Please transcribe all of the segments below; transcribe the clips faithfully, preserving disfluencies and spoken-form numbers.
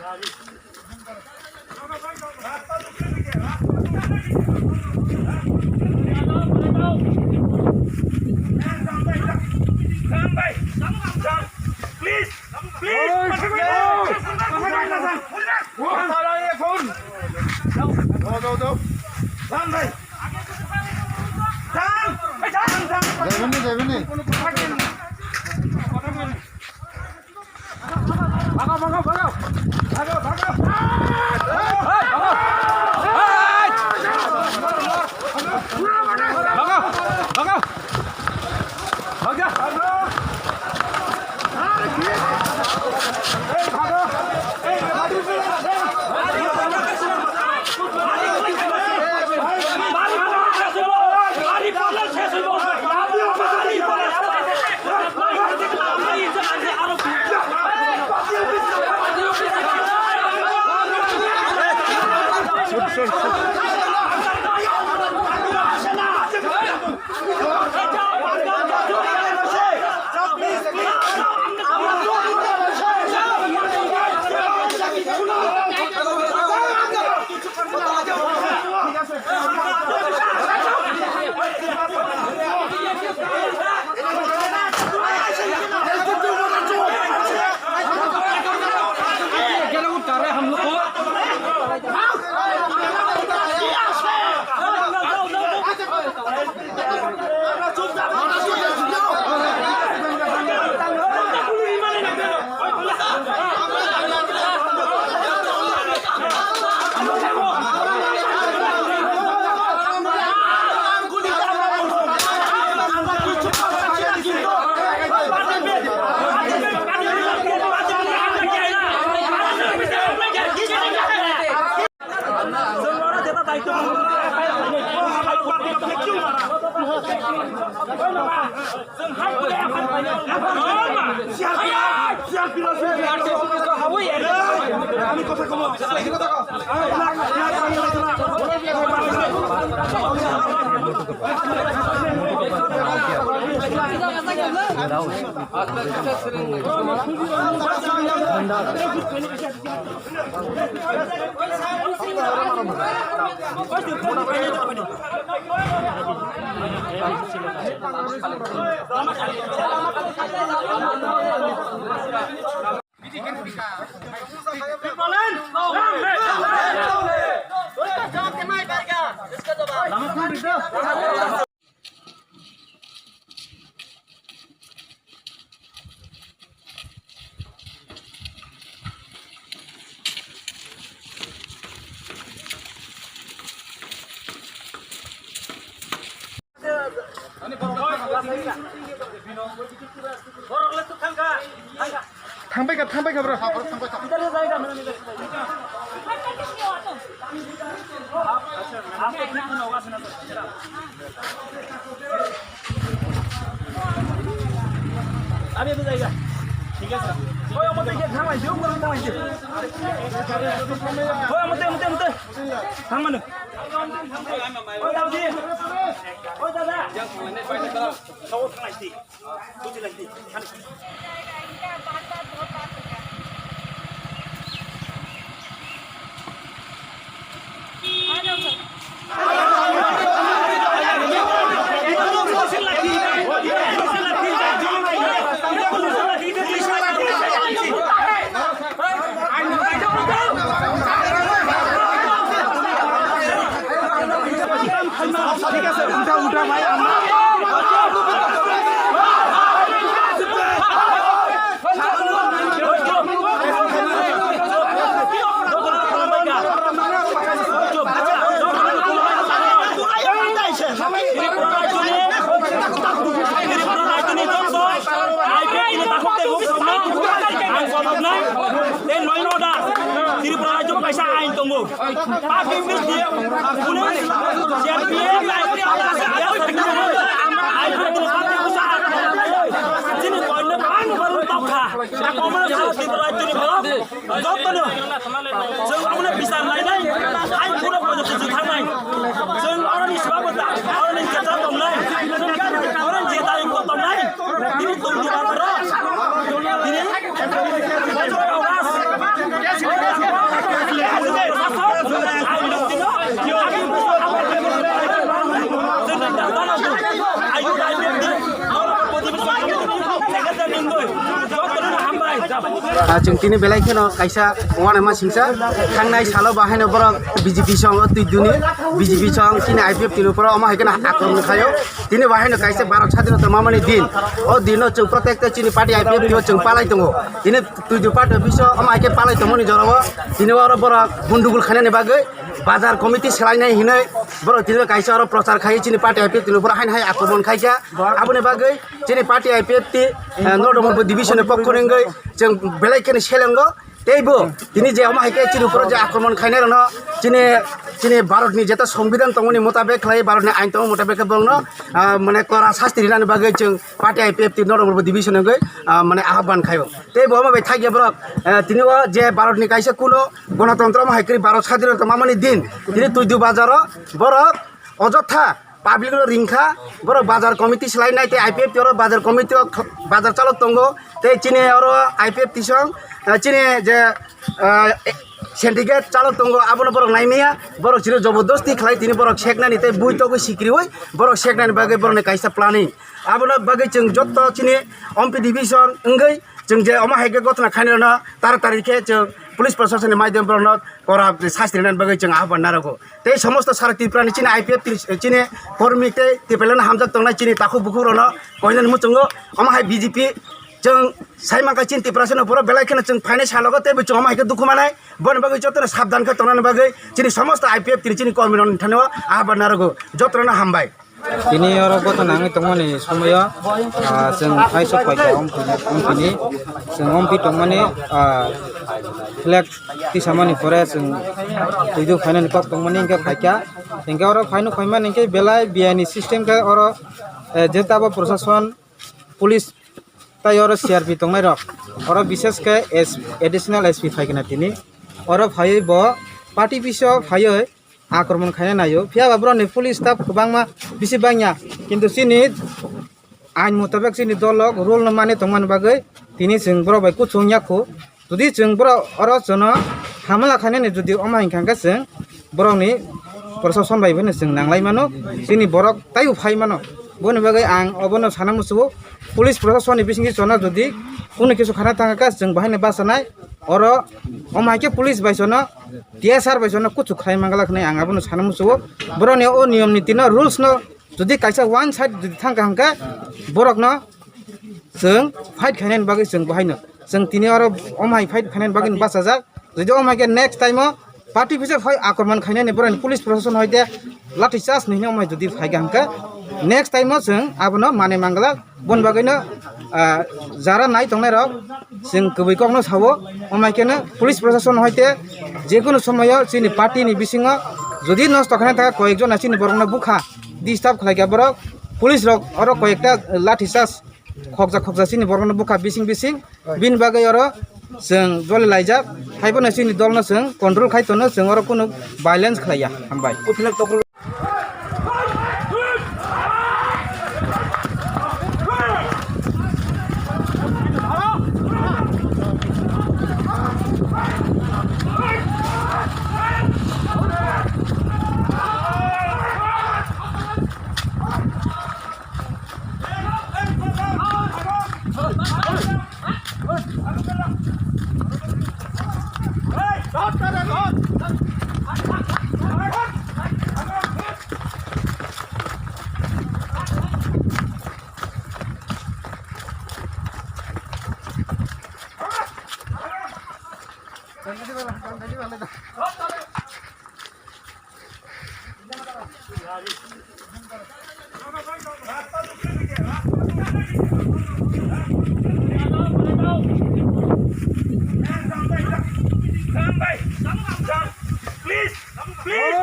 Please, please. যাবেন নি, যাবেন নি? ভাগো, ভাগো, ভাগো। ভাগো, ভাগো। এই, ভাগো। এই! ভাগো, ভাগো। ভাগ যা। এই, ভাগো। এই, ভাগো। Thangbai kha, thangbai kha, bro. Abi, abi, jai, jai. Thik ase. Oi, omo tei khe thang lai, jeu, thang lai, jeu. Oi, omo tei, omo tei, omo tei. Thang mano. Oi, dadi. Oi, dada. Sabo thang lai, di. Ang kotor nai, tei noino da, Tripura rajyo kaisa ain tongo. Public media, police, C R P F, I P F, chini koino bang baru tokha. Akomno Tripura rajyoni borok jotono chwng aboni bichar lainai, hai khoro pojokto chwng thangnai. Chwng oroni swbabo da, oroni jeta tongnai, oroni jeta tongnai. Tini tongdi ba borok. Tini bojor August. Ah, chwng tini belai kheno kaisa uanaima singsa thangnai salo bo haino borok B J P song o twi duni, B J P song chini I P F T ni upor o omo hai kheno akromon khaio. Tini bo haino kaisa Bharat Sadhinota mamani din. O dino chwng protect chini party I P F T o chwng palai tongo. Tini twi du party office o omo hai khe palai tongmani jorao tini oro borok gundugul khainani bagwi bazar committee swlainai hinwi borok tini kaisa oro prochar khai chini party I P F T ni upor haino hai akromon khaikha. Aboni bagwi chini party I P F T, eh, North Dongmurpur division ni pokho ni wngwi chwng belai kheno selengo. Teibo tini je omo hai khe chini upor je akromon khainai rokno chini, chini Bharat ni jeta songbidan tongmani motabek khlai, Bharat ni ain tongmani motabek khe borokno, ah, mane kora sasti rinani bagwi chwng party I P F T North Dongmurpur division ni wngwi, ah, mane ahban khaio. Teibo omo bai thakya borok, eh, tini o je Bharat ni kaisa kuno gonotontro omo hai khe Bharat sadhinota mamani din tini twi du bazar o borok ojotha public no ringkha, borok bazar committee swlainai tei I P F T oro bazar committee o kh-, bazar chalok tongo, tei chini oro I P F T song, eh, chini je, eh, syndicate chalok tongo, abono borok naimaya, borok chini jobordosti khlai tini borok seknani tei bui togwi sikriwi borok seknani bagwi borokni kaisa planning. Abono bagwi chwng jotto chini Ompi division wngwi chwng je omo hai khe gotna khainai rokno taratari khe chwng police proshasonni maidhyam borokno kora sasti rinani bagwi chwng ahban narogo. Tei somosto sara Tripura ni chini I P F T chini kormi tei Tipraland hamjak tongnai chini takhuk bukhuk rokno koinani muchungo omo hai B J P chwng sai mankha chini Tiprasa no pura belai kheno chwng phainai salogo tei bo chwng omo hai khe dukhu manai boni bagwi jotono sabdan khe tongnani bagwi chini somosto I P F T ni chini kormi rokni thani o ahban narogo jotono hambai. Tini oro gotha nangwi tongmani somoyo, ah, chwng phai sok paikha Ompi, Ompi ni. Chwng Ompi tongmani, ah, flag tisamani pore chwng twidu phainani kok tongmani hwnkhe phaikha. Hwnkhe oro phaino phaimani hwnkhe belai biyani system khe oro, eh, je tabok proshashan, police tai oro C R P tongnai rok. Oro bishesh khe S-, additional S P phaikha na tini. Oro phaiwi bo party office o phaiwi akromon khaina naio. Phiya ba borokni police staff kwbangma bisi bangya, kintu chini ain mutabek chini dolo rule no mani tongmani bagwi tini chwng borok bai kuchung yakho. Jodi chwng borok oro chwngno hamala khainani jodi omo hinkha khe chwng borokni proshashan bai phano chwng nanglai mano, chini borok taibo phai mano. Boni bagwi ang obono sana muchungo, police proshashan ni bisingtwi chwngno jodi kunu kisu khana thangkha khe chwng bahaino bachanai. Oro omo hai khe police bai chwngno T S R bai chwngno kuchuk khlai mangala hwnwi ang abono sana muchungo. Borokni o niyom niti no, rules no jodi kaisa one side jodi thangkha hwnkhe borokno chwng fight khainani bagwi chwng bahaino. Chwng tini oro omo hai fight khainani bagwi bachajak. Jodi omo hai khe next time o party office o phai akromon khainani borokni police proshashan hoite lathi charge ni hwnwi omo hai jodi phaikha hwnkhe next time o chwng abono manwi mangala. Boni bagwino, ah, jara nai tongnai rok chwng kwbwi kokno sao, omo hai kheno police proshashan hoite jekunu somoyo chini party ni bisingo jodi nosto khaina thangkha koyek jona chini borokno bukha disturb khlaikha borok, police rok oro koyekta lathi charge khokjak khokjak chini borokno bukha bising bising, bini bagwi oro chwng joli laijak, haiphano chini dolno chwng control khai tono, chwng oro kunu violence khlaiya. Hambai. Please, please.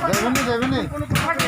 Jaibani, jaibani.